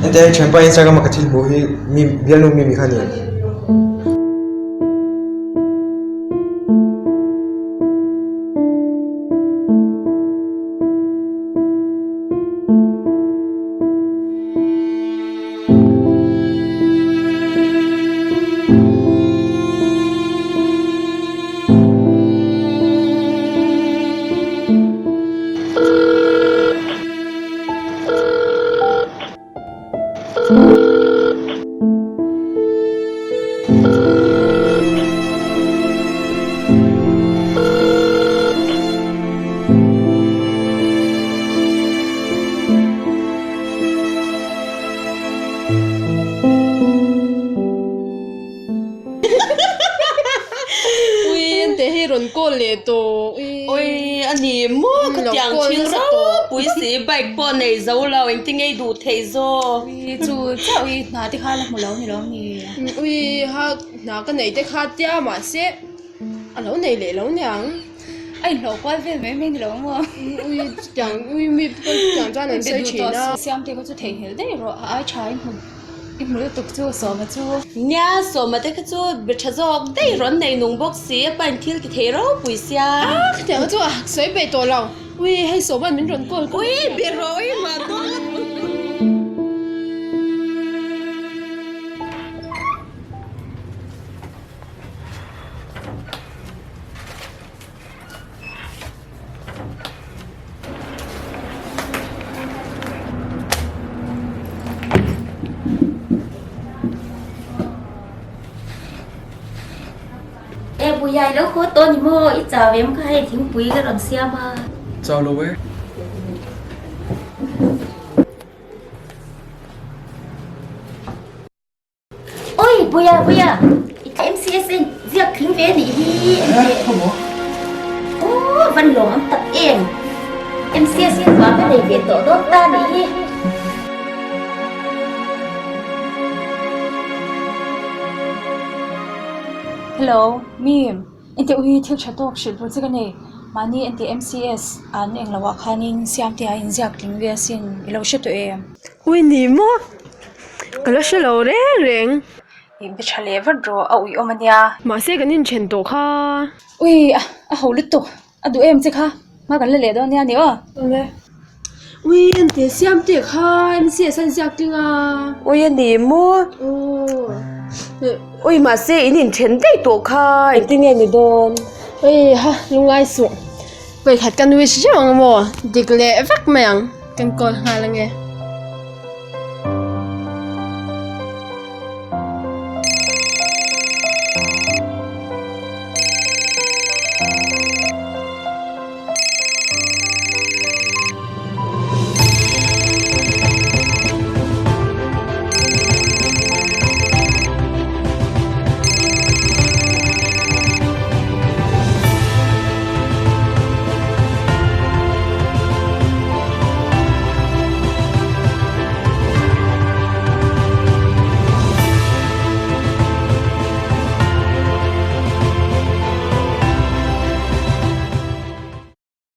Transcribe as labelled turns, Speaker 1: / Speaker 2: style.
Speaker 1: Enteh hei thianpa Instagram a ka thil hmuh hi mi bialnu mi mi kha a ni em?
Speaker 2: Ui an teh hei rawn call leh tawh ui.
Speaker 3: Ui a ni maw ka tiang thil ropui si bike pawh nei zo lo engtin nge i duh theih zawk.
Speaker 4: Ui chu chauh i hna te kha la hmu lo ni lo mi.
Speaker 2: Ui ha hna ka nei te kha tia mahse a lo nei leh lo niang.
Speaker 4: A inhlawh kual vel mai mai ni lo maw?
Speaker 2: Ui chutiang ui mi pawh chutiang chuan an sawi thin a.
Speaker 4: Siam te kha chu theihnghilh daih rawh a ai tha i hmu i hmu lutuk chu Sawma chu.
Speaker 3: Nia Sawma te kha chu be tha zawk daih rawn nei nung bawk si a pain thil ti thei ropui sia.
Speaker 2: A khatiang chu a sawi peih tawh lo. Ui hei Sawma'n min rawn call
Speaker 3: Ui be rawh ui mah dawn.
Speaker 5: E Buia i lo haw tawh ni maw? I chau em kha hei thingpui ka rawn siam a.
Speaker 1: Chau lo e.
Speaker 5: Oi Buia Buia i MCS in ziak thing ve nih hi Aw van lawm am tak em MCS in va ka nei ve tawh dawn ta nih hi.
Speaker 4: Hello Mim Engti ui thil tha tawk hrilh tur che ka nei mahni engti MCS an englo ah khanin Siamtea in ziak tling ve asin i lo hre tawh em?
Speaker 2: Ui ni maw Ka la hre lo reng reng.
Speaker 4: I be tha leh vat rawh a ui awm a nia.
Speaker 2: Mahse kan inthen tawh kha.
Speaker 4: Ui a a ho lutuk a duh em che kha hma kan la leh dawn nia ni aw.
Speaker 2: Awle. Ui an teh siam teh kha MCS an ziak tling a.
Speaker 3: Ui a ni maw. Ui mahse in inthen daih tawh kha engtin nge ni dawn.
Speaker 2: Ui ha lungngai suh. Vawikhat ka nui hre hreuh ang maw dik leh vek mai ang kan call nghal ange.